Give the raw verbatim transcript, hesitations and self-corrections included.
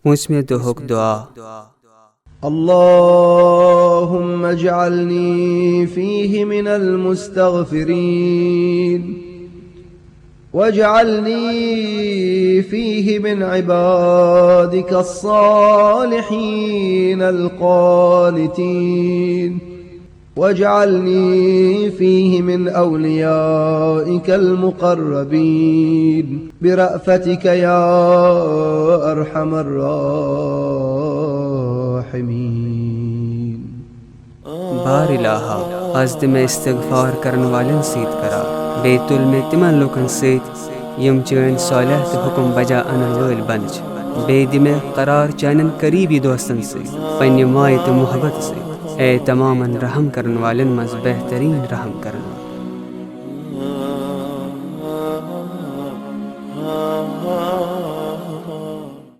پوٗنٛژمہِ دۄہُک دُعا۔ اللهم اجعلني فيه من المستغفرين، واجعلني فيه من عبادك الصالحين القانتين، واجعلني فيه من أوليائك المقربين برأفتك يا أرحم الراحمين. بار الہا، از دِ مےٚ استغفار کرن والٮ۪ن سۭتۍ قرار، بیٚیہِ تُل مےٚ تِمن لوٗکن سۭتۍ یِم چٲنۍ صالح تہٕ حُکم بجا انن وٲلۍ بندٕ چھِ۔ بیٚیہِ دِ مےٚ قرار چانٮ۪ن قریبی دوستن سۭتۍ، پننہِ مایہِ تہٕ محبت سۭتۍ۔ اے تمامن رحم کرن والٮ۪ن منٛز بہترین رحم کرن وول۔